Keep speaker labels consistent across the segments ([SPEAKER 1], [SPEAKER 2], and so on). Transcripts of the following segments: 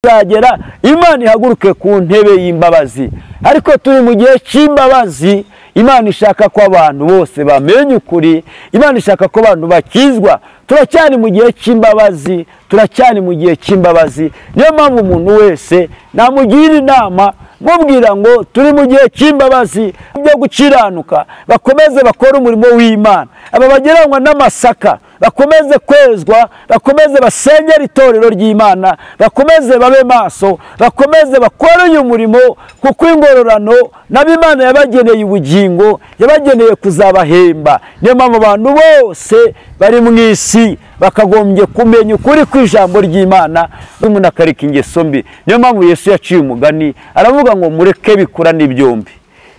[SPEAKER 1] Kizagera Imana ihaguruke ku ntebe y'imbabazi. Ariko turi mu gihe cy'imbabazi, Imana ishaka ko abantu bose bamenya ukuri, Imana ishaka ko abantu bakizwa. Turacyari mu gihe cy'imbabazi, turacyari mu gihe cy'imbabazi. Niyo mpamvu umuntu wese namugira inama mubwira ngo turi mu gihe cy'imbabazi byo gukiranuka, bakomeze bakore umurimo w'Imana. Aba bagereranywa n'amasaka bakomeze kwezwa, bakomeze basengere itorero ry'Imana, bakomeze babe maso, bakomeze bakore uyu murimo, kuko ingororano nabo Imana yabageneye ubugingo, yabageneye kuzabahemba. Niyo mpamvu abantu bose bari mu isi bakagombye kumenya ukuri kw'ijambo ry'Imana, umuntu akareka ingeso mbi. Niyo mpamvu Yesu yaciye umugani aravuga ngo mureke bikurane byombi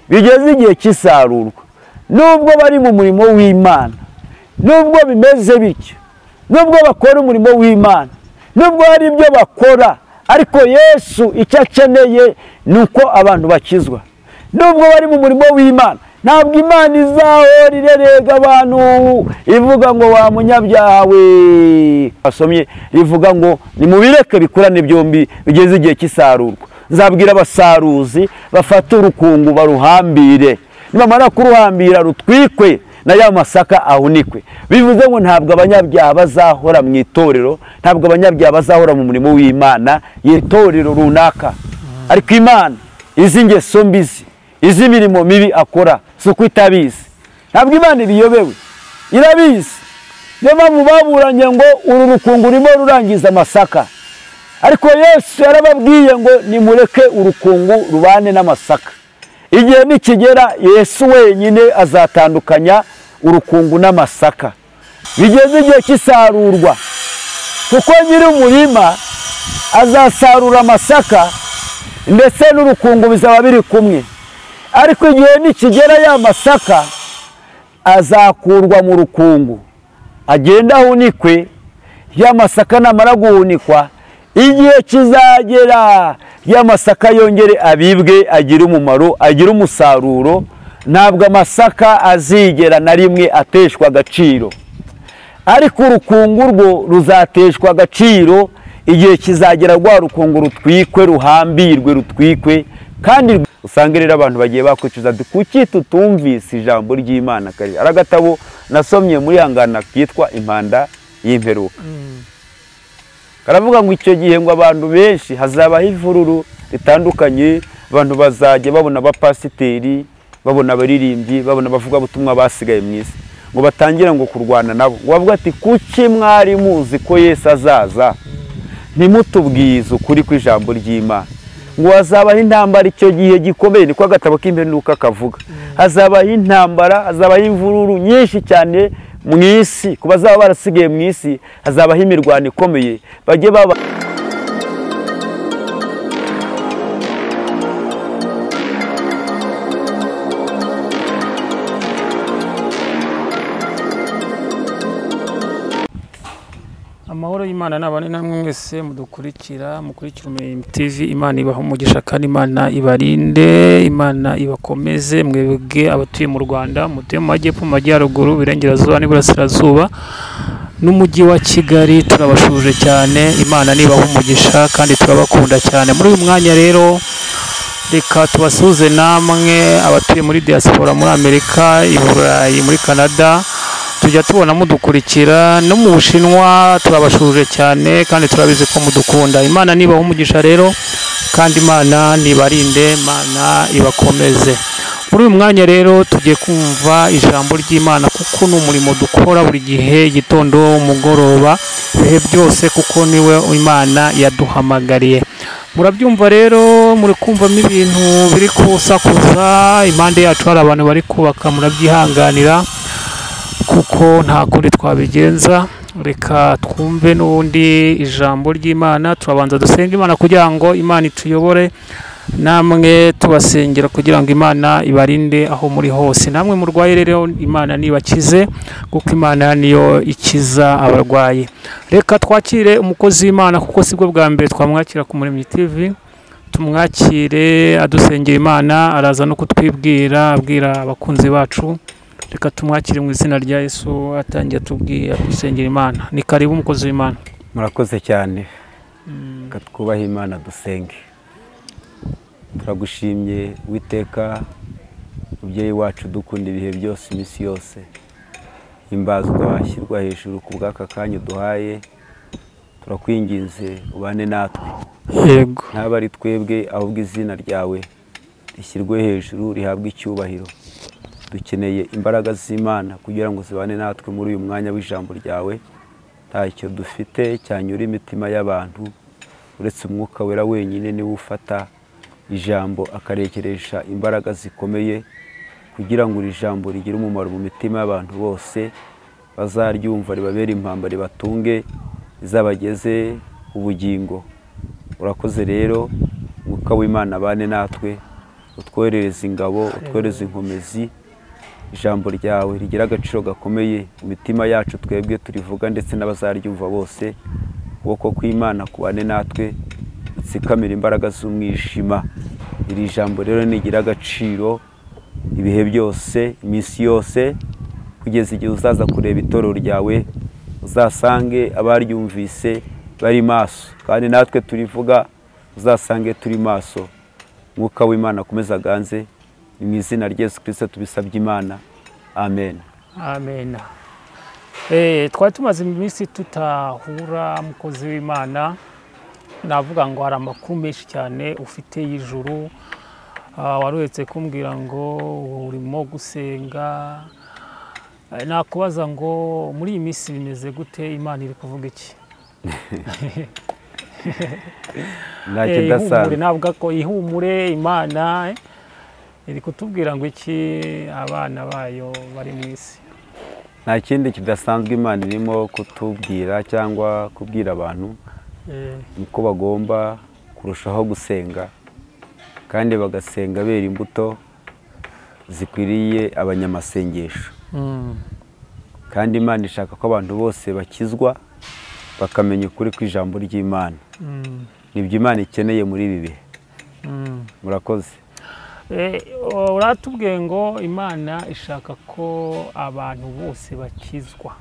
[SPEAKER 1] bigeze igihe cy'isarurwa. Nubwo bari mu murimo w'Imana, nubwo bimeze bityo, nubwo bakora umurimo w'Imana, nubwo hari ibyo bakora, ariko Yesu icyo akeneye ni uko abantu bakizwa. Nubwo bari mu murimo w'Imana, ntabwo Imana izahora irerega abantu ivuga ngo wa munyabyaha we. Basomye rivuga ngo nimubireke bikurane byombi bigeze igihe cy'isarurwa. Nzabwira abasaruzi bafate urukungu baruhambire, nibamara kuruhambira rutwikwe na ya masaka ahunikwe. Bivuze ngo ntabwo abanyabyaha bazahora mu itorero, ntabwo abanyabyaha bazahora mu murimo w'Imana y'itorero runaka. Ariko Imana izi ngeso mbi, izi mirimo mibi akora, si uko itabizi. Ntabwo Imana ibiyobewe, irabizi. Niyo mpamvu baburanye ngo uru rukungu rurimo rurangiza amasaka, ariko Yesu yarababwiye ngo nimureke urukungu rubane n'amasaka. Igihe nikigera Yesu wenyine azatandukanya urukungu n'amasaka. Bigeze igihe cy'isarurwa, kuko nyiri umurima azasarura amasaka ndetse n'urukungu bizaba biri kumwe. Ariko igihe nikigera ya masaka azakurwa mu rukungu, agenda ahunikwe. Ya masaka namara guhunikwa, igihe kizagera ya masaka yongere abibwe, agire umumaro, agire umusaruro. Ntabwo amasaka azigera na rimwe ateshwa agaciro, ariko urukungu rwo ruzateshwa agaciro. Igihe kizagera rwa rukungu rutwikwe, ruhambirwe, rutwikwe. Kandi usanga rero abantu bagiye bakwicuza, kuki tutumvise ijambo ry'Imana kare. Ari agatabo nasomye muri Hangana kitwa Impanda y'Imperuka. Karavuga ngo icyo gihe ngo abantu benshi hazabaho ivururu ritandukanye, abantu bazajya babona abapasiteri, babona abaririmbyi, babona abavugabutumwa basigaye mu isi, ngo batangira ngo kurwana nabo. Ngo bavuga ati kuki mwari muzi ko Yesu azaza ntimutubwize ukuri kw'ijambo ry'Imana? Ngo hazabaho intambara icyo gihe gikomeye, niko agatabo k'imperuka kavuga. Hazabaho intambara, hazabaho imvururu nyinshi cyane mu isi, ku bazaba barasigaye mu isi hazabaho imirwano ikomeye, bajye baba
[SPEAKER 2] Amahoro y'Imana n'abane namwe mwese mudukurikira, mukurikira Umuremyi TV. Imana ibaha umugisha kandi Imana ibarinde, Imana ibakomeze mwebwe abatuye mu Rwanda, mutuye mu majyepfo, mu majyaruguru, iburengerazuba n'iburasirazuba n'umujyi wa Kigali. Turabashuje cyane, Imana nibaha umugisha kandi turabakunda cyane. Muri uyu mwanya rero reka tubasuhuze namwe abatuye muri diaspora, muri Amerika, i Burayi, muri Canada, tujya tubona mudukurikira, no mu Bushinwa turabashuje cyane kandi turabizi ko mudukunda. Imana nibaha umugisha rero kandi Imana nibarinde, Imana ibakomeze. Muri uyu mwanya rero tugiye kumva ijambo ry'Imana, kuko ni umurimo dukora buri gihe, igitondo, umugoroba, ibihe byose, kuko niwe Imana yaduhamagariye. Murabyumva rero, muri kumvamo ibintu biri kusakuza impande yacu, hari abantu bari kubaka, murabyihanganira kuko nta kundi twabigenza. Reka twumve n'ubundi ijambo ry'Imana. Turabanza dusenga Imana kugira ngo Imana ituyobore, namwe tubasengera kugira ngo Imana ibarinde aho muri hose. Namwe murwaye rero Imana nibakize, kuko Imana niyo ikiza abarwayi. Reka twakire umukozi w'Imana, kuko sibwo bwa mbere twamwakira ku Muremyi TV. Tumwakire adusengera Imana, araza no kutwibwira, abwira abakunzi bacu. Reka tumwakire mu izina rya Yesu, atangiye atubwiye adusengera Imana. Ni karibu umukozi w'Imana.
[SPEAKER 1] Murakoze cyane. Twubahe Imana dusenge. Turagushimye Uwiteka mubyeyi wacu dukunda ibihe byose iminsi yose. Himbazwa shyirwa hejuru ku bw'aka kanya uduhaye. Turakwinginze ubane natwe.
[SPEAKER 2] Yego.
[SPEAKER 1] Ntaba ari twebwe ahubwo izina ryawe rishyirwe hejuru rihabwe icyubahiro. Dukeneye imbaraga z'Imana kugira ngo zibane natwe muri uyu mwanya w'ijambo ryawe. Ntacyo dufite cyanyura imitima y'abantu uretse umwuka wera wenyine niwe ufata ijambo akarekeresha imbaraga zikomeye kugira ngo iri jambo rigire umumaro mu mitima y'abantu bose bazaryumva ribabere impamba ribatunge izabageze ubugingo. Urakoze rero umwuka w'Imana abane natwe, utwoherereze ingabo, utwohereze inkomezi. Ijambo ryawe rigira agaciro gakomeye mu mitima yacu twebwe turivuga ndetse n'abazaryumva bose. Ukuboko kw'Imana kubane natwe, utsikamire imbaraga z'umwijima. Iri jambo rero nigira agaciro ibihe byose, iminsi yose, kugeza igihe uzaza kureba itorero ryawe, uzasange abaryumvise bari maso, kandi natwe turivuga uzasange turi maso. Mwuka w'Imana akomeze aganze. Ni mu izina rya Yesu Kristo tubisabye Imana. Amen.
[SPEAKER 2] Amen. Twari tumaze iminsi tutahura mukozi w'Imana. Navuga ngo hari amakuru menshi cyane ufite y'ijuru. Waruhetse kumbwira ngo urimo gusenga. Nakubaza ngo muri iyi minsi bimeze gute, Imana iri kuvuga iki?
[SPEAKER 1] Nta kidasanzwe.
[SPEAKER 2] Navuga ko ihumure Imana iri kutubwira ngo iki abana bayo bari mu isi.
[SPEAKER 1] Nta kindi kidasanzwe Imana irimo kutubwira cyangwa kubwira abantu, uko bagomba kurushaho gusenga kandi bagasenga bera imbuto zikwiriye abanyamasengesho. Kandi Imana ishaka ko abantu bose bakizwa bakamenya ukuri kw'ijambo ry'Imana. Nibyo Imana ikeneye muri ibi bihe. Murakoze.
[SPEAKER 2] Uratubwiye ngo Imana ishaka ko abantu bose bakizwa.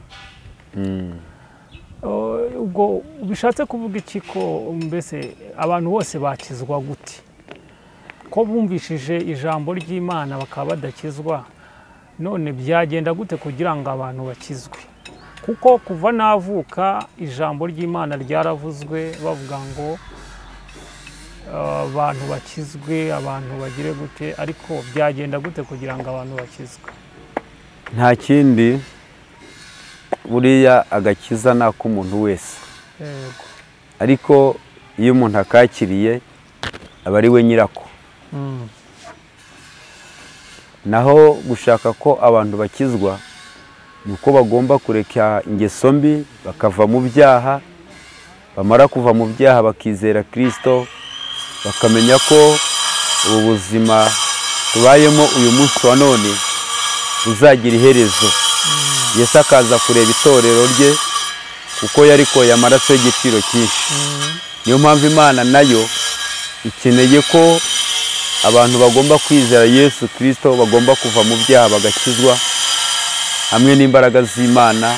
[SPEAKER 2] Ubwo bishatse kuvuga iki ko mbese abantu bose bakizwa gute? Ko bumvishije ijambo ry'Imana bakaba badakizwa, none byagenda gute kugira ngo abantu bakizwe? Kuko kuva navuka ijambo ry'Imana ryaravuzwe bavuga ngo abantu bakizwe, abantu bagire gute, ariko byagenda gute kugira ngo abantu bakizwe?
[SPEAKER 1] Nta kindi, buriya agakiza nako umuntu wese.
[SPEAKER 2] Yego.
[SPEAKER 1] Ariko iyo umuntu akakiriye aba ari we nyirako. Naho gushaka ko abantu bakizwa nuko bagomba kureka ingeso mbi bakava mu byaha, bamara kuva mu byaha bakizera Kristo, bakamenya ko ubu buzima tubayemo uyu munsi wa none buzagira iherezo. Yesu akaza kureba itorero rye kuko yarikoye amaraso y'igiciro cyinshi. Niyo mpamvu Imana nayo ikeneye ko abantu bagomba kwizera Yesu Kristo, bagomba kuva mu byaha bagakizwa hamwe n'imbaraga z'Imana,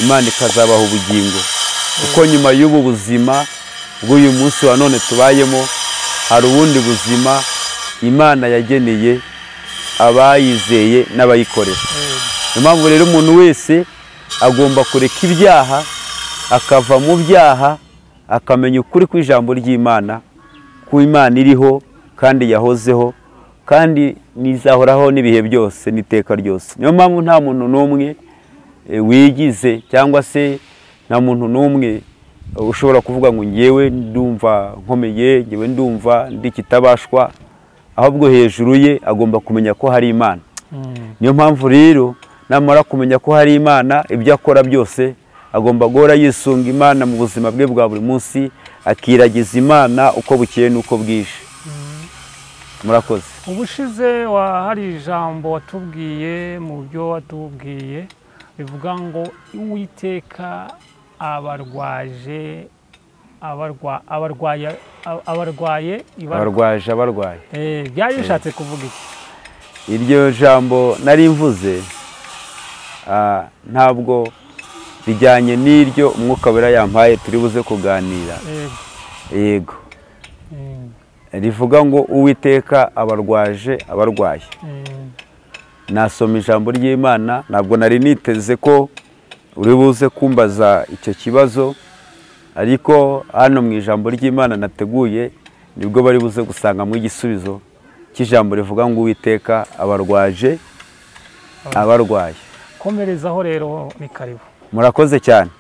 [SPEAKER 1] Imana ikazabaha ubugingo. Kuko nyuma y'ubu buzima bw'uyu munsi wa none tubayemo hari ubundi buzima Imana yageneye abayizeye n'abayikorera. Niyo mpamvu rero umuntu wese agomba kureka ibyaha, akava mu byaha, akamenya ukuri kw'ijambo ry'Imana, ko Imana iriho kandi yahozeho kandi nizahoraho n'ibihe byose n'iteka ryose. Niyo mpamvu nta muntu n'umwe wigize cyangwa se nta muntu n'umwe ushobora kuvuga ngo ngewe ndumva nkomeye, ngewe ndumva ndi kitabashwa, ahubwo hejuru ye agomba kumenya ko hari Imana. Niyo mpamvu rero namara kumenya ko hari Imana, ibyo akora byose agomba guhora yisunga Imana mu buzima bwe bwa buri munsi, akiragiza Imana uko bukeye n'uko bwije. Murakoze.
[SPEAKER 2] Ubushize hari ijambo watubwiye mu byo watubwiye bivuga ngo Uwiteka abarwaje abarwaye
[SPEAKER 1] abarwaye.
[SPEAKER 2] Byari bishatse kuvuga iki?
[SPEAKER 1] Iryo jambo nari mvuze ntabwo bijyanye n'iryo umwuka wera yampaye turi buze kuganira. Yego. Rivuga ngo Uwiteka abarwaje abarwaye. Nasoma ijambo ry'Imana, ntabwo nari niteze ko uri buze kumbaza icyo kibazo, ariko hano mu ijambo ry'Imana nateguye nibwo bari buze gusangamo igisubizo cy'ijambo rivuga ngo Uwiteka abarwaje abarwaye.
[SPEAKER 2] Komerezaho rero, ni karibu.
[SPEAKER 1] Murakoze cyane.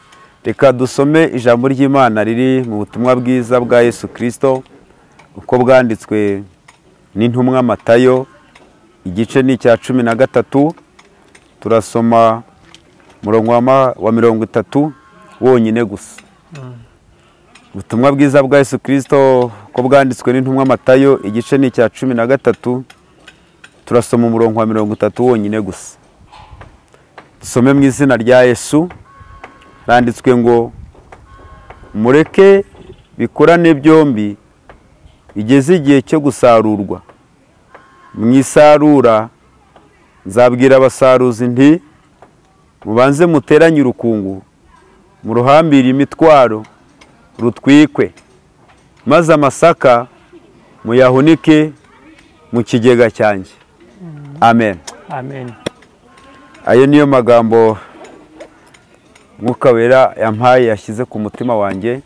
[SPEAKER 1] Reka dusome ijambo ry'Imana riri mu butumwa bwiza bwa Yesu Kristo uko bwanditswe n'intumwa Matayo, igice ni icya 13, turasoma umurongo wa 30 wonyine gusa. Ubutumwa bwiza bwa Yesu Kristo uko bwanditswe n'intumwa Matayo, igice ni icya 13, turasoma umurongo wa 30 wonyine gusa. Dusome mu izina rya Yesu. Randitswe ngo mureke bikorane byombi bigeze igihe cyo gusarurwa. Mu isarura nzabwira abasaruzi nti mubanze muteranye urukungu, muruhambire imitwaro rutwikwe, maze amasaka muyahunike mu kigega cyanjye. Amen.
[SPEAKER 2] Amen.
[SPEAKER 1] Ayo niyo magambo Mwuka Wera yampaye, yashyize ku mutima wanjye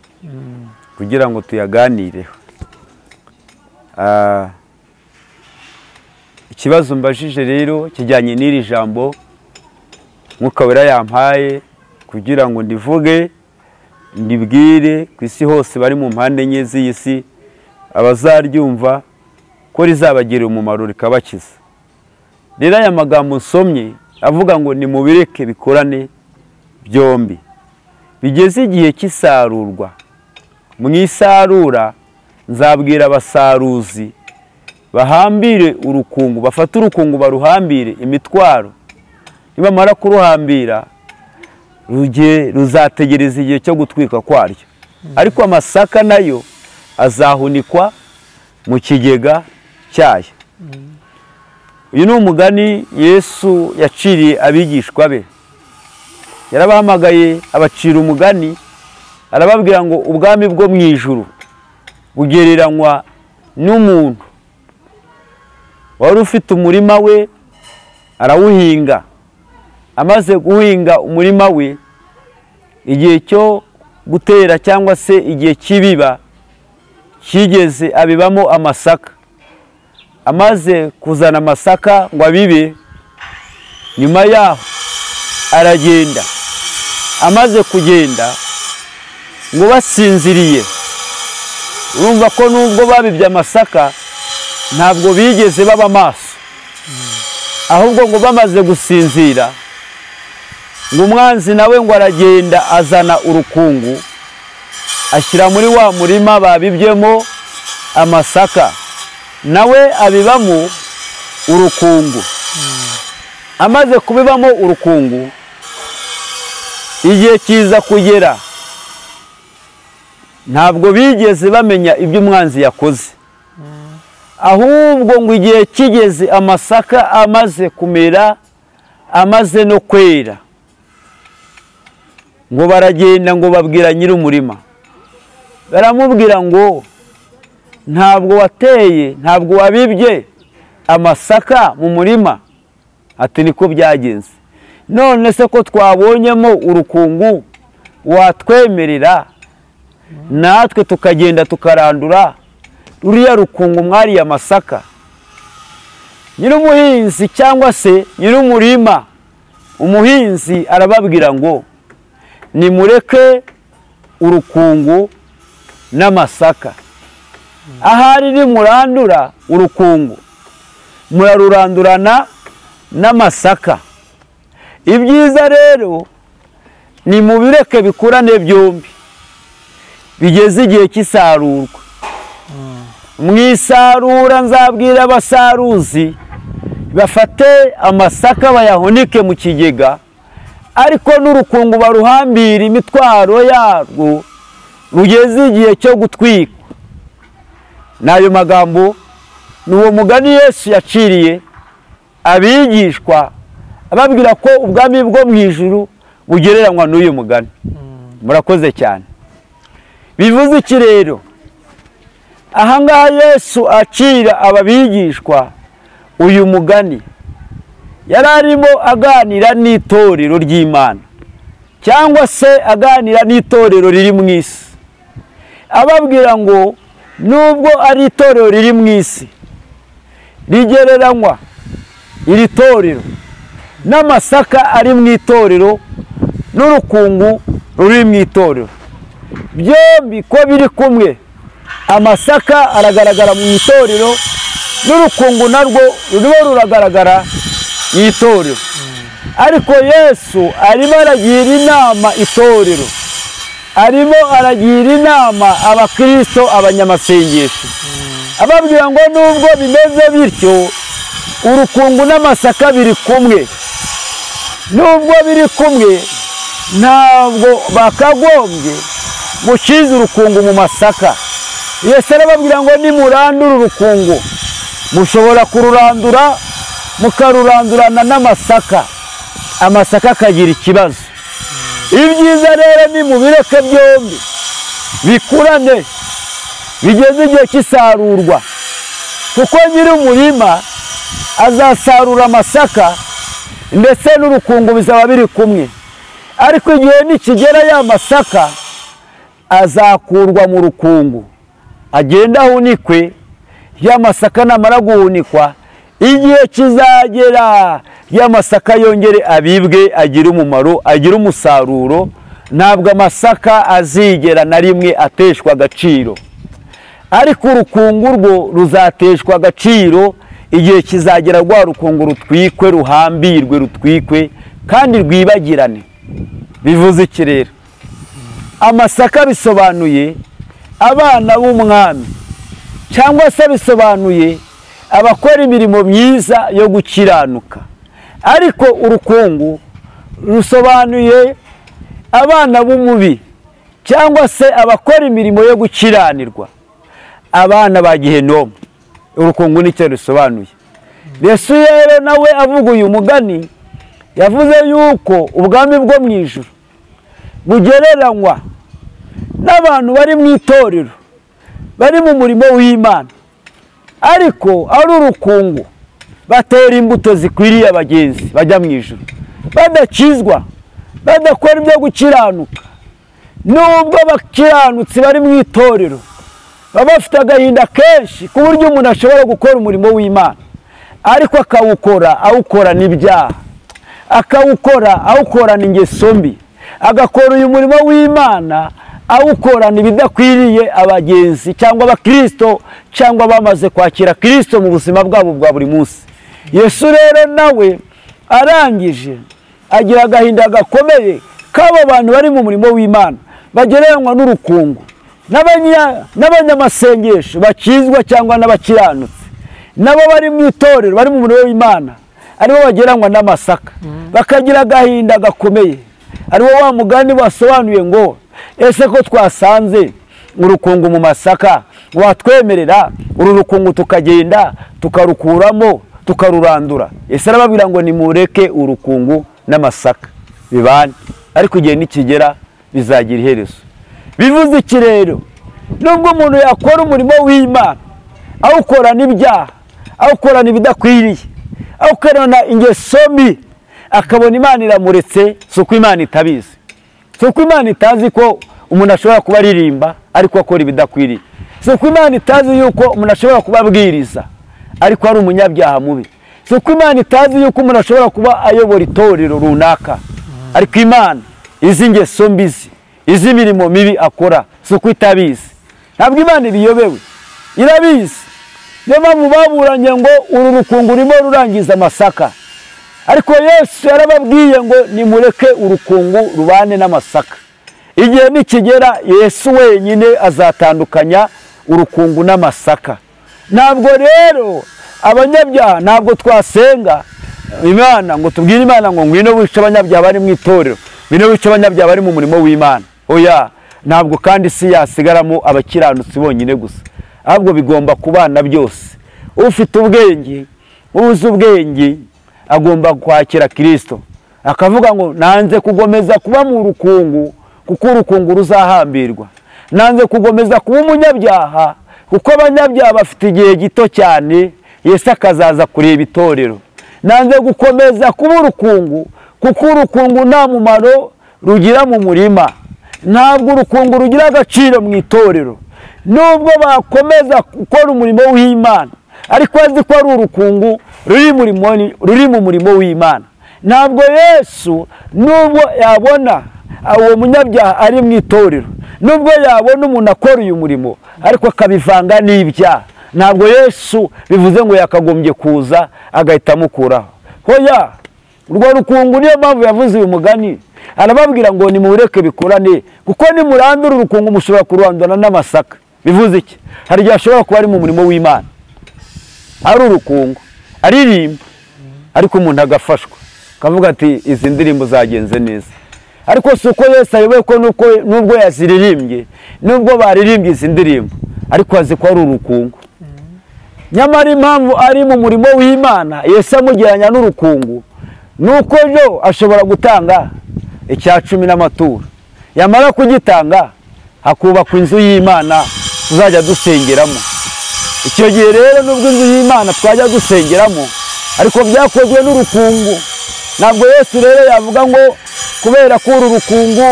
[SPEAKER 1] kugira ngo tuyaganireho. Ikibazo mbajije rero kijyanye n'iri jambo Mwuka Wera yampaye kugira ngo ndivuge, ndibwire ku isi hose bari mu mpande enye z'iyi si, abazaryumva ko rizabagirira umumaro rikabakiza. Rero aya magambo nsomye avuga ngo nimubireke bikorane byombi bigeze igihe cy'isarurwa. Mu isarura nzabwira abasaruzi bahambire urukungu, bafate urukungu baruhambire imitwaro, nibamara kuruhambira ruzategereza igihe cyo gutwika kwaryo, ariko amasaka nayo azahunikwa mu kigega cyayo. Uyu ni umugani Yesu yaciriye abigishwa be. Yarabahamagaye abacira umugani, arababwira ngo ubwami bwo mu ijuru bugereranywa n'umuntu wari ufite umurima we, arawuhinga. Amaze guhinga umurima we, igihe cyo gutera cyangwa se igihe cy'ibiba kigeze, abibamo amasaka. Amaze kuzana amasaka ngo abibe, nyuma yaho aragenda. Amaze kugenda ngo basinziriye, urumva ko nubwo babibye amasaka ntabwo bigeze baba maso, ahubwo ngo bamaze gusinzira, ngo umwanzi nawe ngo aragenda azana urukungu ashyira muri wa murima babibyemo amasaka, nawe abibamo urukungu. Amaze kubibamo urukungu, igihe kiza kugera, ntabwo bigeze bamenya ibyo umwanzi yakoze, ahubwo ngo igihe kigeze amasaka amaze kumera, amaze no kwera, ngo baragenda ngo babwira nyir'umurima, baramubwira ngo ntabwo wateye, ntabwo wabibye amasaka mu murima. Ati niko byagenze. None se ko twabonyemo urukungu, watwemerera natwe tukagenda tukarandura ruriya rukungu mwariye amasaka? Nyir'umuhinzi cyangwa se nyir'umurima, umuhinzi arababwira ngo nimureke urukungu n'amasaka, ahari nimurandura urukungu murarurandurana n'amasaka. Ibyiza rero ni mubireke bikurane byombi bigeze igihe cy'isarurwa. Mu isarura nzabwira abasaruzi bafate amasaka bayahunike mu kigega, ariko n'urukungu baruhambira imitwaro yarwo rugeze igihe cyo gutwikwa. N'ayo magambo ni uwo mugani Yesu yaciriye abigishwa, ababwira ko ubwami bwo mu ijuru bugereranywa n'uyu mugani. Murakoze cyane. Bivuze iki rero? Ahangaha Yesu acira ababigishwa uyu mugani, yari arimo aganira n'itorero ry'Imana cyangwa se aganira n'itorero riri mu isi, ababwira ngo nubwo ari itorero riri mu isi rigereranywa iri torero n'amasaka ari mu itorero n'urukungu ruri mu itorero, byombi ko biri kumwe. Amasaka aragaragara mu itorero n'urukungu narwo ruriho ruragaragara mu itorero. Ariko Yesu arimo aragira inama itorero, arimo aragira inama abakristo abanyamasengesho, ababwira ngo nubwo bimeze bityo urukungu n'amasaka biri kumwe, nubwo biri kumwe ntabwo bakagombye gukiza urukungu mu masaka. Yesu arababwira ngo nimurandura urukungu mushobora kururandura mukarurandurana n'amasaka, amasaka akagira ikibazo. Ibyiza rero ni mubireke byombi bikurane bigeze igihe cy'isarurwa, kuko nyiri umurima azasarura amasaka ndetse n'urukungu bizaba biri kumwe. Ariko igihe nikigera ya masaka azakurwa mu rukungu agenda ahunikwe. Ya masaka namara guhunikwa, igihe kizagera ya masaka yongere abibwe, agire umumaro, agire umusaruro. Ntabwo amasaka azigera na rimwe ateshwa agaciro, ariko urukungu rwo ruzateshwa agaciro. Igihe kizagera rwa rukungu rutwikwe, ruhambirwe, rutwikwe kandi rwibagirane. Bivuze iki rero? Amasaka bisobanuye abana b'umwami, cyangwa se bisobanuye abakora imirimo myiza yo gukiranuka. Ariko urukungu rusobanuye abana b'umubi, cyangwa se abakora imirimo yo gukiranirwa, abana ba Gehinomu. Urukungu nicyo rusobanuye. Yesu rero nawe avuga uyu mugani, yavuze yuko ubwami bwo mu ijuru bugereranywa n'abantu bari mu itorero, bari mu murimo w'Imana, ariko ari urukungu, batera imbuto zikwiriye abagenzi bajya mu ijuru, badakizwa, badakora ibyo gukiranuka. Nubwo abakiranutsi bari mu itorero baba bafite agahinda kenshi ku buryo umuntu ashobora gukora umurimo w'Imana ariko akawukora awukorana ibyaha, akawukora awukorana ingeso mbi, agakora uyu murimo w'Imana awukorana ibidakwiriye abagenzi cyangwa abakristo cyangwa bamaze kwakira Kristo mu buzima bwabo bwa buri munsi. Yesu rero nawe arangije agira agahinda gakomeye k'abo bantu bari mu murimo w'Imana bagereranywa n'urukungu, n'abanyamasengesho bakizwa cyangwa n'abakiranutsi, nabo bari mu itorero bari mu murimo w'Imana aribo bagereranywa n'amasaka, bakagira agahinda gakomeye. Ariwo wa mugani basobanuye ngo ese ko twasanze urukungu mu masaka, watwemerera uru rukungu tukagenda tukarukuramo tukarurandura? Ese arababwira ngo nimureke urukungu n'amasaka bibane, ariko igihe nikigera bizagira iherezo. Bivuze iki rero? Nubwo umuntu yakora umurimo w'Imana awukorana ibyaha, awukorana ibidakwiriye, awukorana ingeso mbi, akabona Imana iramuretse, si uko Imana itabizi, si uko Imana itazi ko umuntu ashobora kuba aririmba ariko akora ibidakwiriye, si uko Imana itazi yuko umuntu ashobora kuba abwiriza ariko ari umunyabyaha mubi, si uko Imana itazi yuko umuntu ashobora kuba ayobora itorero runaka ariko Imana izi ingeso mbi, izi imirimo mibi akora, si uko itabizi. Ntabwo Imana ibiyobewe, irabizi. Niyo mpamvu baburanye ngo uru rukungu rurimo rurangiza amasaka, ariko Yesu yarababwiye ngo nimureke urukungu rubane n'amasaka. Igihe nikigera Yesu wenyine azatandukanya urukungu n'amasaka. Ntabwo rero abanyabyaha, ntabwo twasenga Imana ngo tubwire Imana ngo ngwino wice abanyabyaha bari mu itorero, ngwino wice abanyabyaha bari mu murimo w'Imana. Oya, ntabwo kandi isi yasigaramo abakiranutsi bonyine gusa, ahubwo bigomba kubana byose. Ufite ubwenge, uzi ubwenge, agomba kwakira Kristo, akavuga ngo nanze kugomeza kuba mu rukungu kuko urukungu ruzahambirwa, nanze kugomeza kuba umunyabyaha Kuko abanyabyaha bafite igihe gito cyane, Yesu akazaza kureba itorero. Nanze gukomeza kuba urukungu, kuko urukungu nta mumaro rugira mu murima. Ntabwo urukungu rugira agaciro mu itorero. Nubwo bakomeza gukora umurimo w'Imana, ariko azi ko ari urukungu ruri mu murimo w'Imana. Ntabwo Yesu nubwo yabona uwo munyabyaha ari mu itorero, nubwo yabona umuntu akora uyu murimo ariko akabivanga n'ibyaha, ntabwo Yesu bivuze ngo yakagombye kuza agahita amukuraho. Hoya, urwo rukungu niyo mpamvu yavuze uyu mugani, arababwira ngo nimureke bikorane, kuko nimurandura urukungu mushobora kurandurana n'amasaka. Bivuze iki? Hari igihe ashobora kuba ari mu murimo w'Imana ari urukungu aririmba, ariko umuntu agafashwa akavuga ati izi ndirimbo zagenze neza. Ariko si uko Yesu ayoboye ko nubwo yaziririmbye, nubwo baririmbye izi ndirimbo, ariko azi ko ari urukungu. Nyamara impamvu ari mu murimo w'Imana Yesu amugereranya n'urukungu, nuko ejo ashobora gutanga 10% n'amaturo, yamara kugitanga hakubakwa inzu y'Imana tuzajya dusengeramo. Icyo gihe rero nubwo inzu y'Imana twajya dusengeramo, ariko byakozwe n'urukungu. Ntabwo Yesu rero yavuga ngo kubera ko uru rukungu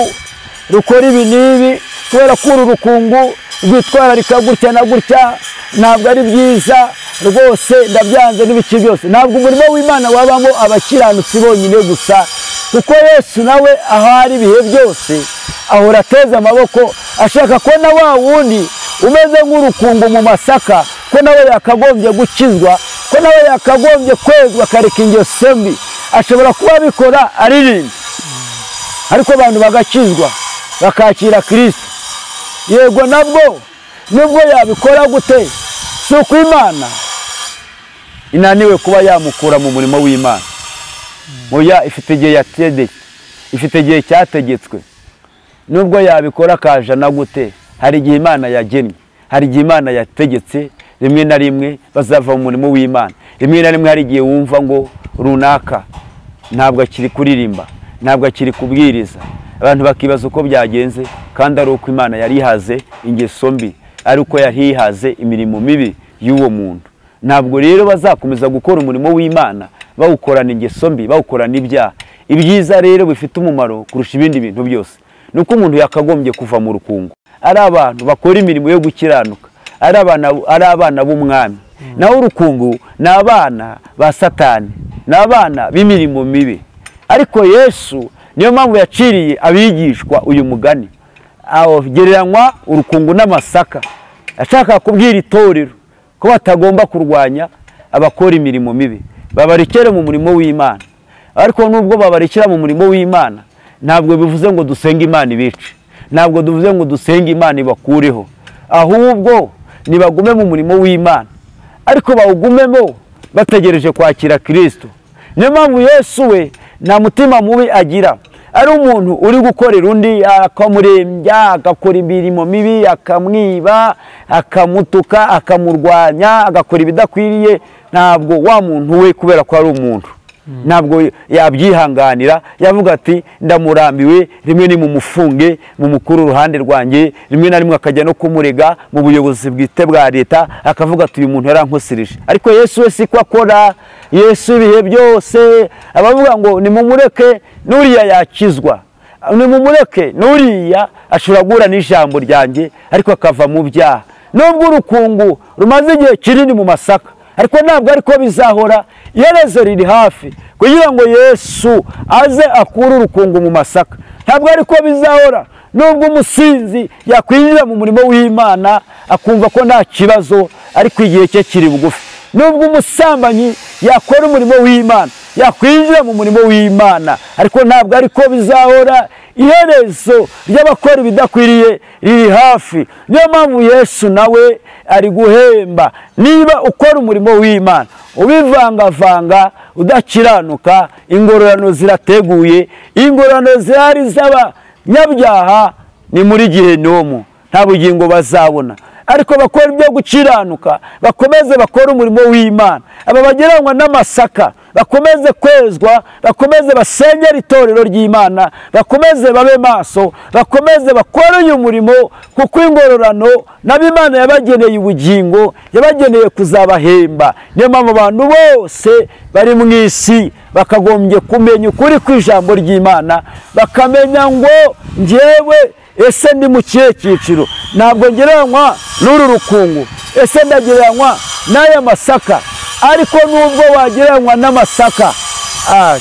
[SPEAKER 1] rukora ibi n'ibi, kubera ko uru rukungu rwitwararika gutya na gutya, ntabwo ari byiza rwose, ndabyanze n'ibiki byose. Ntabwo umurimo w'Imana wabamo abakiranutsi bonyine gusa, kuko Yesu nawe aho ari ibihe byose ahora ateze amaboko ashaka ko na wa wundi umeze nk'urukungu mu masaka, ko nawe yakagombye gukizwa, ko nawe yakagombye kwezwa akareka ingeso mbi. Ashobora kuba abikora aririmba, ariko abantu bagakizwa bakakira Kristo. Yego, nabwo nubwo yabikora gute, si uko Imana inaniwe kuba yamukura mu murimo w'Imana. Oya, ifite igihe yategetse, ifite igihe cyategetswe. Nubwo yabikora akajana gute, hari igihe Imana yagennye, hari igihe Imana yategetse. Rimwe na rimwe bazava mu murimo w'Imana. Rimwe na rimwe hari igihe wumva ngo runaka ntabwo akiri kuririmba, ntabwo akiri kubwiriza, abantu bakibaza uko byagenze, kandi ari uko Imana yari ihaze ingeso mbi, ari uko yari ihaze imirimo mibi y'uwo muntu. Ntabwo rero bazakomeza gukora umurimo w'Imana bawukorana ingeso mbi, bawukorana ibyaha. Ibyiza rero bifite umumaro kurusha ibindi bintu byose nuko umuntu yakagombye kuva mu rukungu, ari abantu bakora imirimo yo gukiranuka, ari abana b'umwami. Naho urukungu ni abana ba Satani, ni abana b'imirimo mibi. Ariko Yesu niyo mpamvu yaciriye abigishwa uyu mugani, aho gereranywa urukungu n'amasaka, ashaka kubwira itorero ko batagomba kurwanya abakora imirimo mibi, babarekere mu murimo w'Imana. Ariko nubwo babarekera mu murimo w'Imana, ntabwo bivuze ngo dusenge Imana ibice, ntabwo duvuze ngo dusenge Imana ibakureho, ahubwo nibagume mu murimo w'Imana, ariko bawugumemo bategereje kwakira Kristo. Niyo mpamvu Yesu we nta mutima mubi agira, ari umuntu uri gukorera undi akamurembya, agakora imirimo mibi, akamwiba, akamutuka, akamurwanya, agakora ibidakwiriye, ntabwo wa muntu we kubera ko ari umuntu ntabwo yabyihanganira, yavuga ati ndamurambiwe, rimwe ni mumufunge mumukuru uruhande rwanjye, rimwe na rimwe akajya no kumurega mu buyobozi bwite bwa leta, akavuga ati uyu muntu yarankosirije. Ariko Yesu we siko akora. Yesu ibihe byose abavuga ngo nimumureke nuriya yakizwa, nimumureke nuriya ashobora guhura n'ijambo ryanjye ariko akava mu byaha. Nubwo urukungu rumaze igihe kinini mu masaka, ariko ntabwo ariko bizahora, iherezo riri hafi kugira ngo Yesu aze akure urukungu mu masaka. Ntabwo ariko bizahora. Nubwo umusinzi yakwinjira mu murimo w'Imana akumva ko nta kibazo, ariko igihe cye kiri bugufi. Nubwo umusambanyi yakora umurimo w'Imana, yakwinjira mu murimo w'Imana, ariko ntabwo ariko bizahora. Iherezo ry'abakora ibidakwiriye riri hafi. Niyo mpamvu Yesu nawe ari guhemba. Niba ukora umurimo w'Imana ubivangavanga, udakiranuka, ingororano zirateguye. Ingororano zihari z'abanyabyaha ni muri gihenomu, nta bugingo bazabona. ariko bakora ibyo gukiranuka, bakomeze bakore umurimo w'Imana. Aba bagereranywa n'amasaka bakomeze kwezwa, bakomeze basengere itorero ry'Imana, bakomeze babe maso, bakomeze bakore uyu murimo, kuko ingororano n'ab'Imana yabageneye ubugingo, yabageneye kuzabahemba. Niyo mpamvu abantu bose bari mu isi bakagombye kumenya ukuri kw'ijambo ry'Imana, bakamenya ngo njyewe ese ndi mu kihe cyiciro, ntabwo ngereranywa n'uru rukungu, ese ndagereranywa n'aya masaka. Ariko nubwo wagereranywa n'amasaka,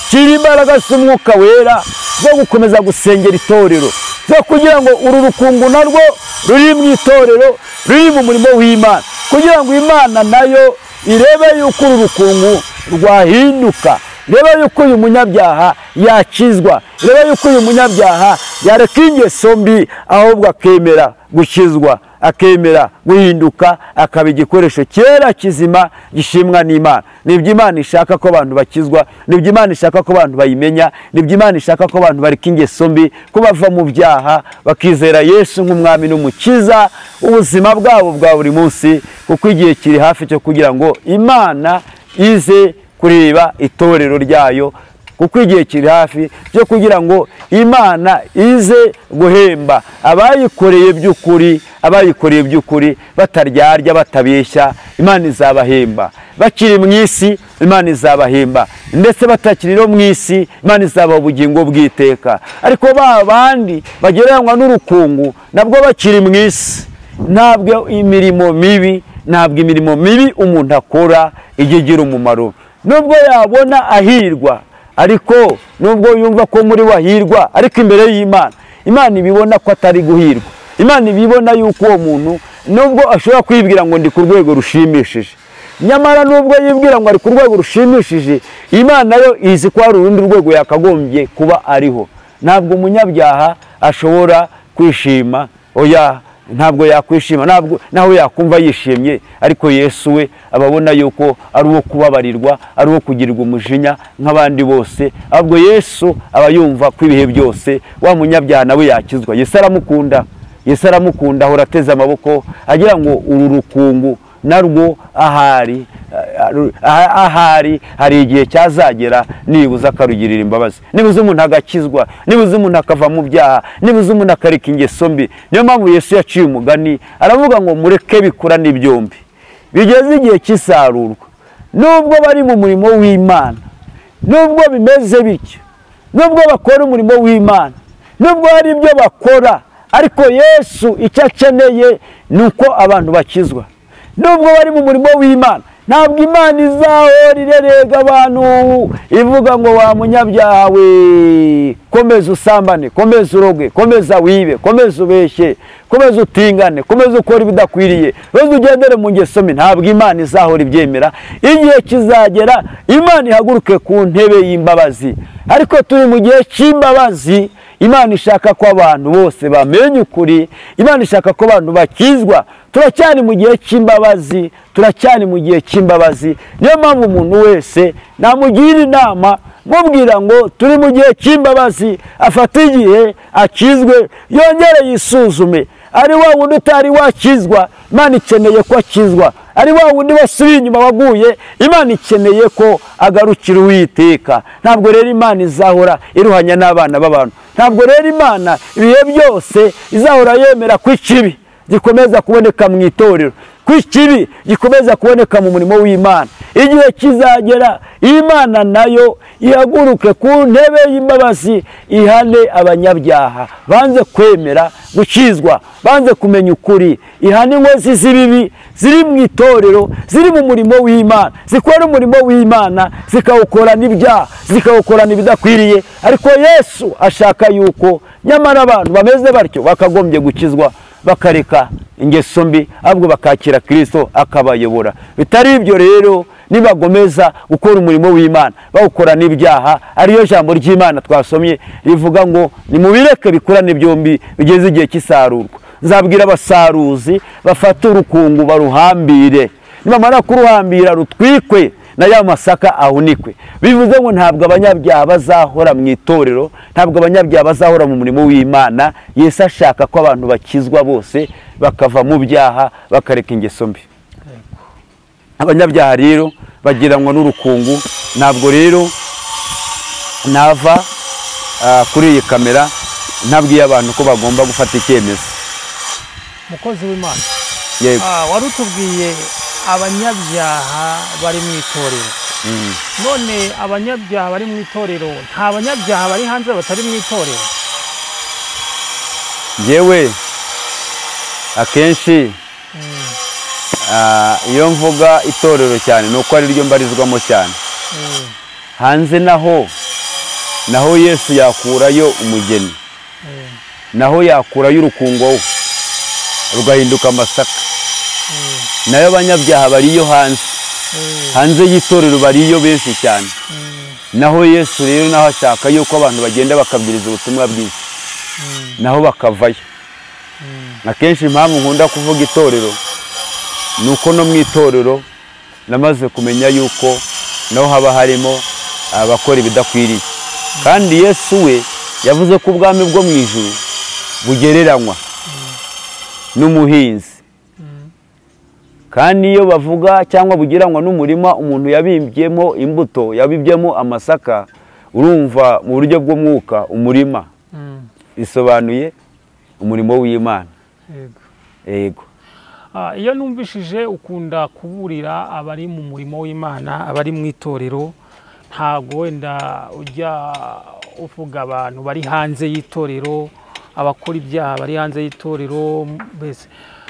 [SPEAKER 1] kiri imbaraga z'umwuka wera zo gukomeza gusengera itorero, zo kugira ngo uru rukungu narwo ruri mu itorero, ruri mu murimo w'Imana, kugira ngo Imana nayo irebe yuko uru rukungu rwahinduka, irebe yuko uyu munyabyaha yakizwa, irebe yuko uyu munyabyaha yareka ingeso mbi, ahubwo akemera gukizwa, akemera guhinduka, akaba igikoresho cyera kizima gishimwa n'Imana. Nibyo Imana ishaka ko abantu bakizwa, nibyo Imana ishaka ko abantu bayimenya, nibyo Imana ishaka ko abantu bareka ingeso mbi, ko bava mu byaha bakizera Yesu nk'umwami n'umukiza ubuzima bwabo bwa buri munsi, kuko igihe kiri hafi cyo kugira ngo Imana ize kureba itorero ryayo, kuko igihe kiri hafi cyo kugira ngo Imana ize guhemba abayikoreye by'ukuri, abayikoreye by'ukuri bataryarya, batabeshya. Imana izabahemba bakiri mu isi, Imana izabahemba ndetse batakiri no mu isi, Imana izabaha ubugingo bw'iteka. Ariko ba bandi bagereranywa n'urukungu nabwo bakiri mu isi, ntabwo imirimo mibi, ntabwo imirimo mibi umuntu akora ijya igira umumaro. Nubwo yabona ahirwa, ariko nubwo yumva ko muri wahirwa, ariko imbere y'Imana, Imana ibibona ko atari guhirwa. Imana ibibona yuko uwo muntu nubwo ashobora kwibwira ngo ndi ku rwego rushimishije, nyamara nubwo yibwira ngo ari ku rwego rushimishije, Imana yo izi ko hari urundi rwego yakagombye kuba ariho. Ntabwo umunyabyaha ashobora kwishima, oya, ntabwo yakwishima, ntabwo naho yakumva yishimye, ariko Yesu we ababona yuko ari uwo kubabarirwa, ari uwo kugirirwa umujinya nk'abandi bose. Ahubwo Yesu aba yumva ko ibihe byose wa munyabyaha nawe yakizwa. Yesu aramukunda, Yesu aramukunda, ahora ateze amaboko agira ngo uru rukungu narwo ahari ahari hari igihe cyazagera nibuza akarugirira imbabazi, nibuza umuntu agakizwa, nibuza umuntu akava mu byaha, nibuza umuntu akareka ingeso mbi. Niyo mpamvu Yesu yaciye umugani aravuga ngo mureke bikurane byombi bigeze igihe cy'isarurwa. Nubwo bari mu murimo w'Imana, nubwo bimeze bityo, nubwo bakora umurimo w'Imana, nubwo hari ibyo bakora, ariko Yesu icyo akeneye ni uko abantu bakizwa. Nubwo bari mu murimo w'Imana, ntabwo Imana izahora irerega abantu ivuga ngo wa munyabyaha we, komeza usambane, komeza uroge, komeza wibe, komeza ubeshye, komeza utingane, komeza ukora ibidakwiriye, komeza ugendere mu ngeso mbi. Ntabwo Imana izahora ibyemera. Igihe kizagera Imana ihaguruke ku ntebe y'imbabazi. Ariko turi mu gihe cy'imbabazi. Imana ishaka ko abantu bose bamenya ukuri, Imana ishaka ko abantu bakizwa. Turacyari mu gihe cy'imbabazi, turacyari mu gihe cy'imbabazi. Niyo mpamvu umuntu wese namugira inama mubwira ngo turi mu gihe cy'imbabazi, afate igihe akizwe, yongere yisuzume. Ari wa wundi utari wakizwa, Imana ikeneye ko akizwa. Ari wa wundi wasubiye inyuma waguye, Imana ikeneye ko agarukira Uwiteka. Ntabwo rero Imana izahora iruhanya n'abana b'abantu. Ntabwo rero Imana ibihe byose izahora yemera ko ikibi gikomeza kuboneka mu itorero, ko ikibi gikomeza kuboneka mu murimo w'Imana. Igihe kizagera Imana nayo ihaguruke ku ntebe y'imbabazi, ihane abanyabyaha banze kwemera gukizwa, banze kumenya ukuri, ihane inkozi z'ibibi ziri mu itorero, ziri mu murimo w'Imana, zikora umurimo w'Imana zikawukorana ibyaha, zikawukorana ibidakwiriye. Ariko Yesu ashaka yuko nyamara abantu bameze batyo bakagombye gukizwa, bakareka ingeso mbi, ahubwo bakakira Kristo akabayobora. Bitari ibyo rero nibagomeza gukora umurimo w'Imana bawukora n'ibyaha, ariyo jambo ry'Imana twasomye rivuga ngo nimubireke bikurane byombi bigeze igihe cy'isarurwa. Nzabwira abasaruzi bafate urukungu baruhambire, nibamara kuruhambira rutwikwe, na ya masaka ahunikwe. Bivuze ngo ntabwo abanyabyaha bazahora mu itorero, ntabwo abanyabyaha bazahora mu murimo w'Imana. Yesu ashaka ko abantu bakizwa bose bakava mu byaha bakareka ingeso mbi. Abanyabyaha rero bagiranwa n'urukungu. Ntabwo rero nava kuri iyi kamera ntabwiye abantu ko bagomba gufata icyemezo.
[SPEAKER 2] Mukozi w'Imana, wari utubwiye abanyabyaha bari mu itorero. None abanyabyaha bari mu itorero, nta banyabyaha bari hanze batari mu itorero?
[SPEAKER 1] Yewe akenshi iyo mvuga itorero cyane nuko ari ryo mbarizwamo cyane. Hanze naho Yesu yakurayo umugeni, naho yakurayo urukungo rugahinduka amasaka. Nayo abanyabyaha bariyo hanze, hanze y'itorero bariyo benshi cyane. Naho Yesu rero naho ashaka yuko abantu bagenda bakabwiriza ubutumwa bwiza, naho bakavayo. Akenshi impamvu nkunda kuvuga itorero nuko no mu itorero namaze kumenya yuko naho haba harimo abakora ibidakwiriye. Kandi Yesu we yavuze ko ubwami bwo mu ijuru bugereranywa n'umuhinzi. Kandi iyo bavuga cyangwa bugereranywa n'umurima umuntu yabimbyemo imbuto, yabibyemo amasaka, urumva mu buryo bw'umwuka umurima bisobanuye umurimo w'Imana. Yego.
[SPEAKER 2] Iyo numvishije ukunda kuburira abari mu murimo w'Imana, abari mu itorero, ntago wenda ujya uvuga abantu bari hanze y'itorero, abakora ibyaha bari hanze y'itorero, mbese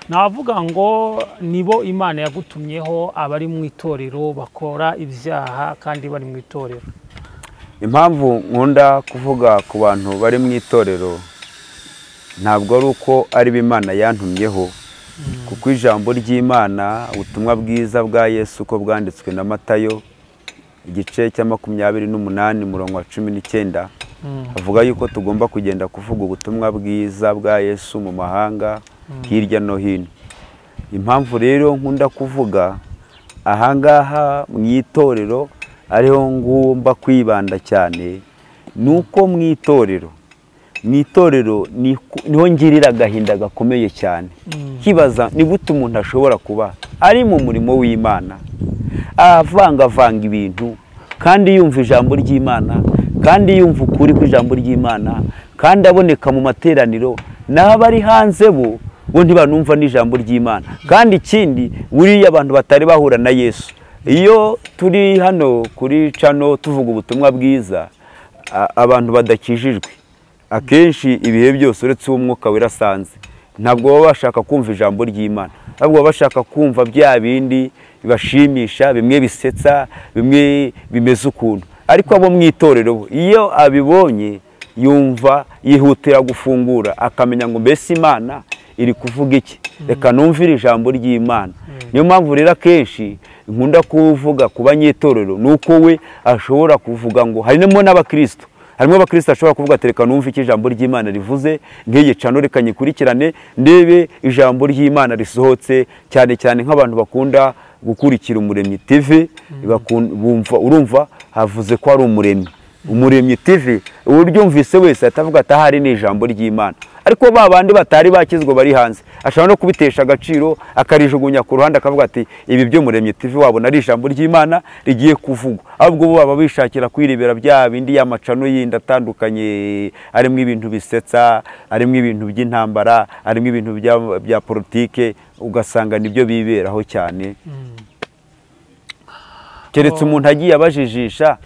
[SPEAKER 2] navuga ngo nibo Imana yagutumyeho, abari mu itorero bakora ibyaha kandi bari mu itorero.
[SPEAKER 1] Impamvu nkunda kuvuga ku bantu bari mu itorero ntabwo ari uko ari Imana yantumyeho, kuko ijambo ry'Imana, ubutumwa bwiza bwa Yesu uko bwanditswe na Matayo igice cya 28 umurongo wa 19, avuga yuko tugomba kugenda kuvuga ubutumwa bwiza bwa Yesu mu mahanga hirya no hino. Impamvu rero nkunda kuvuga ahangaha mu itorero ariho ngomba kwibanda cyane, nuko mu itorero niho ngirira agahinda gakomeye cyane. Kibaza ni gute umuntu ashobora kuba ari mu murimo w'Imana avangavanga ibintu, kandi yumva ijambo ry'Imana, kandi yumva ukuri kw'ijambo ry'Imana, kandi aboneka mu materaniro, n'abari hanze bo ntibanumva n'ijambo ry'Imana. Kandi ikindi, buriya abantu batari bahura na Yesu, iyo turi hano kuri cano tuvuga ubutumwa bwiza, abantu badakijijwe akenshi ibihe byose uretse uw'umwuka werasanze ntabwo baba bashaka kumva ijambo ry'Imana, ahubwo baba bashaka kumva bya bindi bibashimisha, bimwe bisetsa, bimwe bimeze ukuntu. Ariko abo mu itorero iyo abibonye yumva yihutira gufungura, akamenya ngo mbese Imana iri kuvuga iki, reka numvire ijambo ry'Imana. Niyo mpamvu rero akenshi nkunda kuvuga ku banyitorero nuko we ashobora kuvuga ngo harimo n'abakristo, harimo abakristo ashobora kuvuga ati reka numve iki ijambo ry'Imana rivuze, nk'iyi cano reka nyikurikirane ndebe ijambo ry'Imana risohotse. Cyane cyane nk'abantu bakunda gukurikira Umuremyi TV, bumva urumva havuze ko ari Umuremyi TV, uryumvise wese atavuga ati ahari ni ijambo ry'Imana. Ariko ba bandi batari bakizwa bari hanze ashobora no kubitesha agaciro, akarijugunya ku ruhande, akavuga ati ibi byo Muremyi TV wabona ari ijambo ry'Imana rigiye kuvugwa. Ahubwo bo baba bishakira kwirebera bya bindi y'amacano yindi atandukanye, arimo ibintu bisetsa, arimo ibintu by'intambara, arimo ibintu bya politike, ugasanga nibyo biberaho cyane. Keretse umuntu agiye abajijisha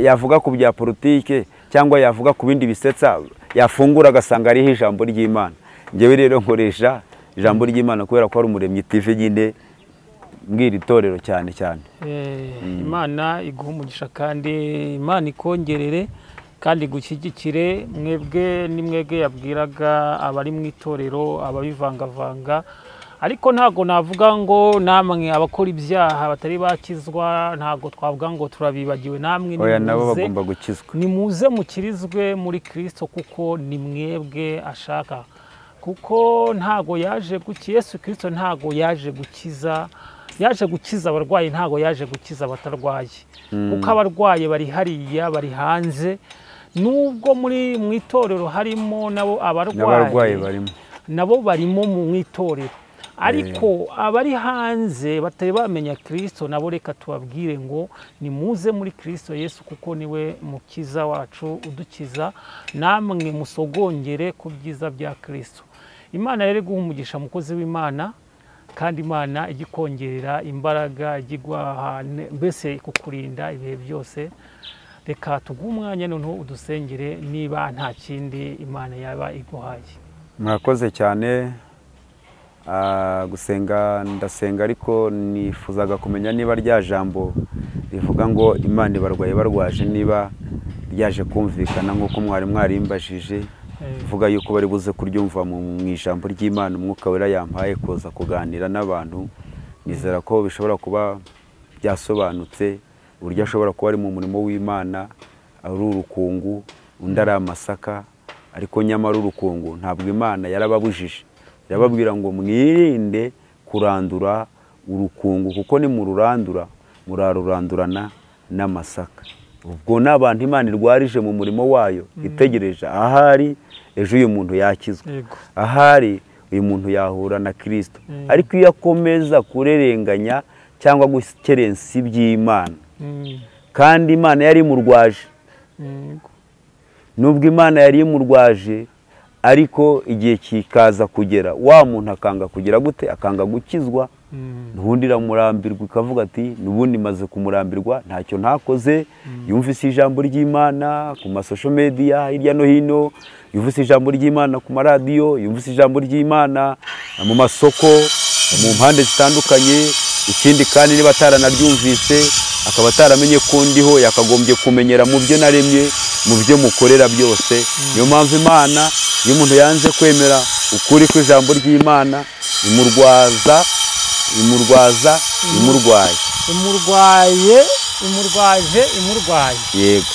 [SPEAKER 1] yavuga ku bya politike cyangwa yavuga ku bindi bisetsa, yafungura agasanga ariho ijambo ry'Imana. Njyewe rero nkoresha ijambo ry'Imana kubera ko ari Umuremyi TV nyine mbwira itorero cyane cyane.
[SPEAKER 2] Imana iguha umugisha kandi Imana ikongerere kandi gushyigikire. Mwebwe ni mwebwe yabwiraga abari mu itorero ababivangavanga, ariko ntago navuga ngo namwe abakora ibyaha batari bakizwa, ntago twavuga ngo turabibagiwe. Namwe ni muze mukirizwe muri Kristo, kuko ni mwebwe ashaka. Kuko ntago yaje guki Yesu Kristo ntago yaje gukiza Yaje gukiza abarwayi, ntago yaje gukiza abatarwaye, kuko abarwaye bari hariya, bari hanze. Nubwo muri mu itorero harimo nabo abarwayi, nabo barimo mu itorero, ariko abari hanze batari bamenya Kristo nabo reka tubabwire ngo nimuze muri Kristo Yesu, kuko niwe mukiza wacu udukiza, namwe musogongere ku byiza bya Kristo. Imana rero iguha umugisha mukozi w'Imana, kandi Imana igikongerera imbaraga, igiguha mbese kukurinda ibihe byose. Reka tuguhe umwanya noneho udusengere niba nta kindi Imana yaba iguhaye.
[SPEAKER 1] Murakoze cyane. Gusenga ndasenga, ariko nifuzaga kumenya niba rya jambo rivuga ngo Imana ibarwaye barwaje niba ryaje kumvikana nk'uko mwari mwarimbajije, vuga yuko bari buze kuryumva mu ijambo ry'Imana Umwuka Wera yampaye kuza kuganira n'abantu. Nizera ko bishobora kuba byasobanutse uburyo ashobora kuba ari mu murimo w'Imana ari urukungu, undi ari amasaka, ariko nyamara urukungu ntabwo Imana yarababujije. Irababwira ngo mwirinde kurandura urukungu, kuko ni mururandura murarurandurana n'amasaka. Ubwo n'abantu Imana irwarije mu murimo wayo itegereje ahari ejo uyu muntu yakizwa, ahari uyu muntu yahura na Kristo. Ariko iyo akomeza kurerenganya cyangwa gukerensa iby'Imana, kandi Imana yari imurwaje, nubwo Imana yari imurwaje, ariko igihe kikaza kugera wa muntu akanga kugira gute, akanga gukizwa, nubundi iramurambirwa ikavuga ati nubundi maze kumurambirwa ntacyo ntakoze. Yumvise ijambo ry'Imana ku ma social media hirya no hino, yumvise ijambo ry'Imana ku maradiyo, yumvise ijambo ry'Imana mu masoko mu mpande zitandukanye. Ikindi kandi niba ataranaryumvise akaba ataramenye ko ndiho, yakagombye kumenyera mu byo naremye, mu byo mukorera byose. Niyo mpamvu Imana iyo umuntu yanze kwemera ukuri kw'ijambo ry'Imana imurwaza, imurwaza, imurwaye,
[SPEAKER 2] imurwaye, imurwaje, imurwaye.
[SPEAKER 1] Yego,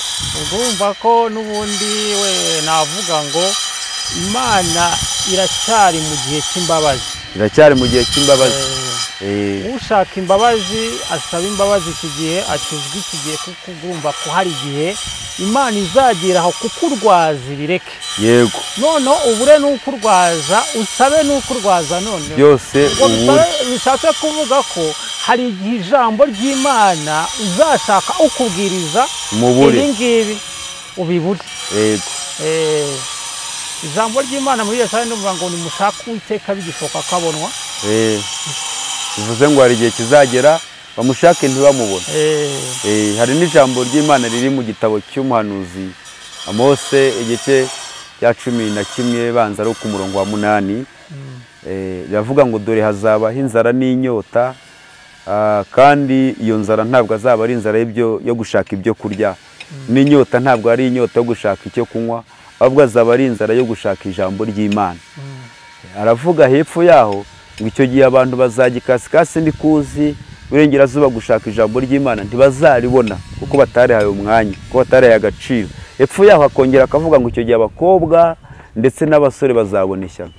[SPEAKER 2] urumva ko n'ubundi we navuga ngo Imana iracyari mu gihe cy'imbabazi,
[SPEAKER 1] iracyari mu gihe cy'imbabazi.
[SPEAKER 2] Ushaka imbabazi asaba imbabazi iki gihe, akizwa iki gihe, kuko urumva ko hari igihe Imana izagera aho kukurwaza ibireke.
[SPEAKER 1] Yego,
[SPEAKER 2] none ubure n'ukurwaza, usabe n'ukurwaza, none
[SPEAKER 1] byose
[SPEAKER 2] ubure. Bishatse kuvuga ko hari igihe ijambo ry'Imana uzashaka ukubwiriza ibi ngibi ubibure.
[SPEAKER 1] Yego,
[SPEAKER 2] ijambo ry'Imana muri Yesaya ndumva ngo nimushake Uwiteka bigishoka kabonwa.
[SPEAKER 1] Bivuze ngo hari igihe kizagera bamushake ntibamubone. Hari n'ijambo ry'Imana riri mu gitabo cy'umuhanuzi Amose igice cya 11 banza ari ku murongo wa 8, riravuga ngo dore hazabaho inzara n'inyota, kandi iyo nzara ntabwo azaba ari inzara yo gushaka ibyo kurya, n'inyota ntabwo ari inyota yo gushaka icyo kunywa, ahubwo azaba ari inzara yo gushaka ijambo ry'Imana. Aravuga hepfo yaho ngo icyo gihe abantu bazajya ikasikasi n'ikuzi burengerazuba gushaka ijambo ry'Imana ntibazaribona, kuko batarihaye umwanya, kuko batarihaye agaciro. Hepfo yaho akongera akavuga ngo icyo gihe abakobwa ndetse n'abasore bazabona ishyano.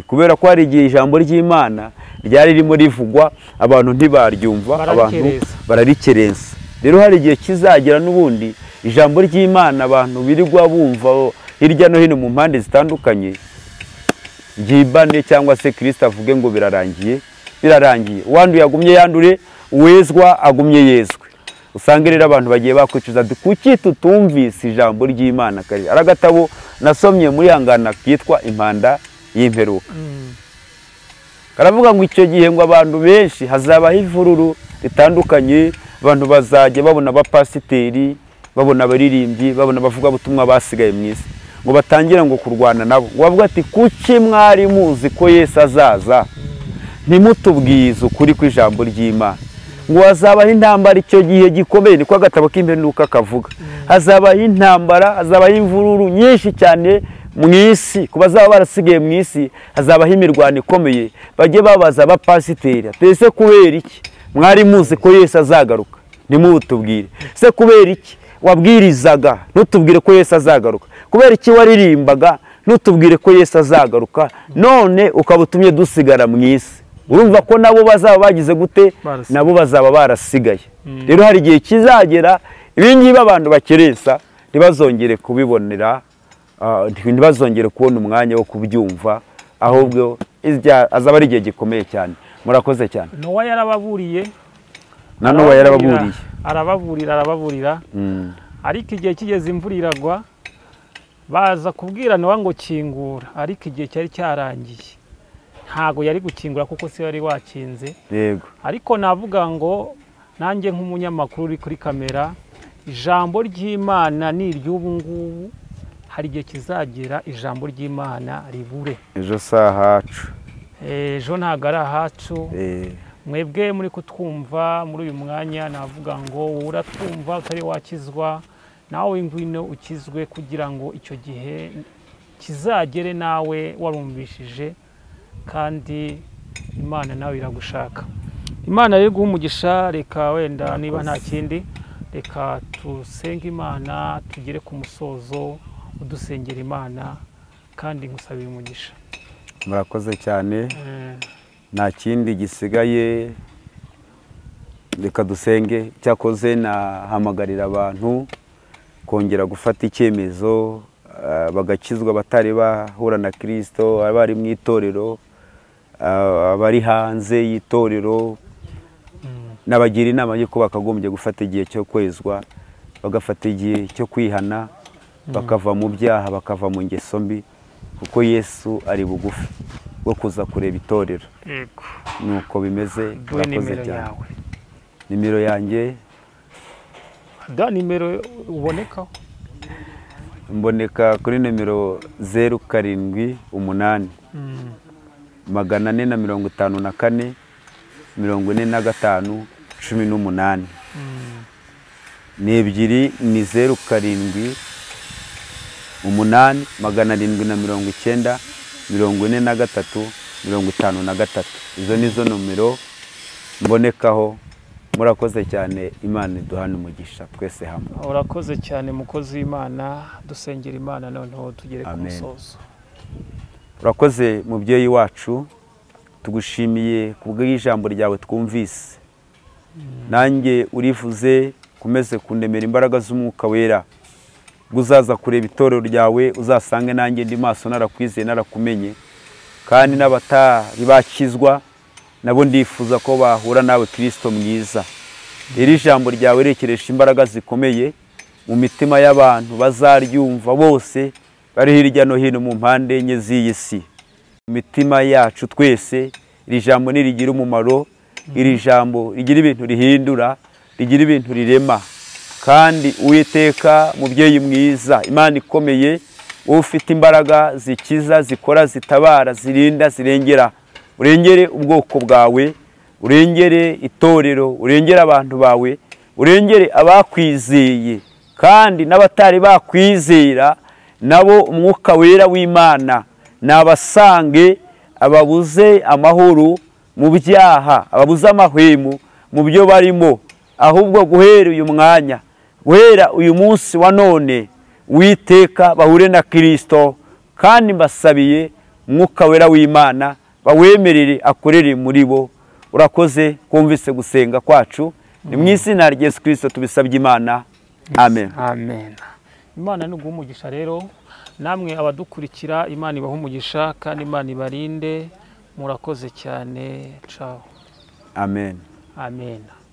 [SPEAKER 1] Kubera ko hari igihe ijambo ry'Imana ryari ririmo rivugwa abantu ntibaryumva, abantu bararikerensa. Rero hari igihe kizagera n'ubundi ijambo ry'Imana abantu birirwa bumva hirya no hino mu mpande zitandukanye ryibane, cyangwa se Kristo avuge ngo birarangiye, birarangiye. Uwanduye agumye yandure, uwezwa agumye yezwe. Usanga rero abantu bagiye bakwicuza ati kuki tutumvise ijambo ry'Imana kare. Aragatabo nasomye muri hangana kitwa Impanda y'Imperuka. Karavuga ngo icyo gihe ngo abantu benshi hazabaho ivururu ritandukanye, abantu bazajya babona abapasiteri, babona abaririmbyi, babona abavuga butumwa basigaye mu isi, ngo batangira ngo kurwana nabo. Ngo bavuga ati kuki mwari muzi ko Yesu azaza ntimutubwize ukuri kw'ijambo ry'Imana. Ngo hazabaho intambara icyo gihe gikomeye, niko agatabo k'imperuka kavuga. Hazabaho intambara, hazabaho imvururu nyinshi cyane mu isi, ku bazaba barasigaye mu isi hazabaho imirwano ikomeye. Bajye babaza abapasiteri, ese kubera iki mwari muzi ko Yesu azagaruka ntimutubwire? Se kubera iki wabwirizaga ntutubwire ko Yesu azagaruka? Kubera iki waririmbaga ntutubwire ko Yesu azagaruka, none ukaba utumye dusigara mu isi? Urumva ko nabo bazaba bagize gute? Nabo bazaba barasigaye. Rero hari igihe kizagera ibingibi abantu bakerensa ntibazongere kubibonera, ntibazongere kubona umwanya wo kubyumva, ahubwo azaba ari igihe gikomeye cyane. Murakoze cyane.
[SPEAKER 2] Nowa yarababuriye,
[SPEAKER 1] na Nowa yarababuriye,
[SPEAKER 2] arababurira. Ariko igihe kigeze imvura iragwa, baza kubwira Nowa ngo kingura, ariko igihe cyari cyarangiye ntago yari gukingura kuko se yari wakinze.
[SPEAKER 1] Yego.
[SPEAKER 2] Ariko navuga ngo nanjye nk'umunyamakuru uri kuri kamera, ijambo ry'Imana ni iry'ubu ngubu, hari igihe kizagera ijambo ry'Imana ribure.
[SPEAKER 1] Ejo si ahacu.
[SPEAKER 2] Ejo ntago ari ahacu. Mwebwe muri kutwumva muri uyu mwanya, navuga ngo uratwumva utari wakizwa, nawe ngwino ukizwe kugira ngo icyo gihe kizagere nawe warumvishije, kandi Imana nawe iragushaka. Imana rero iguhe umugisha. Reka wenda niba nta kindi, reka tusenge Imana tugere ku musozo, udusengera Imana kandi nkusabira umugisha.
[SPEAKER 1] Murakoze cyane. Nta kindi gisigaye, reka dusenge. Cyakoze nahamagarira abantu kongera gufata icyemezo, bagakizwa batari bahura na Kristo, abari mu itorero, abari hanze y'itorero, nabagira inama y'uko bakagombye gufata igihe cyo kwezwa, bagafata igihe cyo kwihana, bakava mu byaha, bakava mu ngeso mbi, kuko Yesu ari bugufi bwo kuza kureba itorero.
[SPEAKER 2] Yego.
[SPEAKER 1] Nuko bimeze. Murakoze cyane. Nimero yanjye
[SPEAKER 2] da nimero uboneka
[SPEAKER 1] mboneka kuri nimero 078 454 45 18. Ni ebyiri, ni 078 790 43 53. Izo nizo nomero mbonekaho. Murakoze cyane. Imana iduhane umugisha twese hamwe.
[SPEAKER 2] Urakoze cyane mukozi w'Imana, dusengera Imana noneho tugere ku musozo.
[SPEAKER 1] Urakoze mubyeyi wacu, tugushimiye kubw'ijambo ryawe twumvise. Nanjye urivuze kumeze kundemera imbaraga z'umwuka wera. Uzaza kureba itorero ryawe, uzasange nanjye ndi maso narakwizeye narakumenye, kandi n'abatari bakizwa nabo ndifuza ko bahura nawe Kristo mwiza. Iri jambo ryawe rekeresha imbaraga zikomeye mu mitima y'abantu bazaryumva bose bari hirya no hino mu mpande enye z'iyi si. Mu mitima yacu twese iri jambo nirigira umumaro, iri jambo rigira ibintu rihindura, rigira ibintu rirema. Kandi Uwiteka mubyeyi mwiza, Imana ikomeye, ufite imbaraga zikiza, zikora, zitabara, zirinda, zirengera, urengere ubwoko bwawe, urengere itorero, urengere abantu bawe, urengere abakwizeye, kandi n'abatari bakwizera nabo umwuka wera w'Imana nabasange, ababuze amahoro mu byaha, ababuze amahwemo mu byo barimo, ahubwo guhera uyu mwanya, guhera uyu munsi wa none, Uwiteka bahure na Kristo. Kandi mbasabiye umwuka wera w'Imana bawemerere akorere muri bo. Urakoze kumvise gusenga kwacu, ni mu izina rya Yesu Kristo tubisabye Imana. Amen.
[SPEAKER 2] Amen. Imana ni umugisha rero namwe abadukurikira, Imana ibahe umugisha kandi Imana ibarinde. Murakoze cyane. Ciao.
[SPEAKER 1] Amen.
[SPEAKER 2] Amen.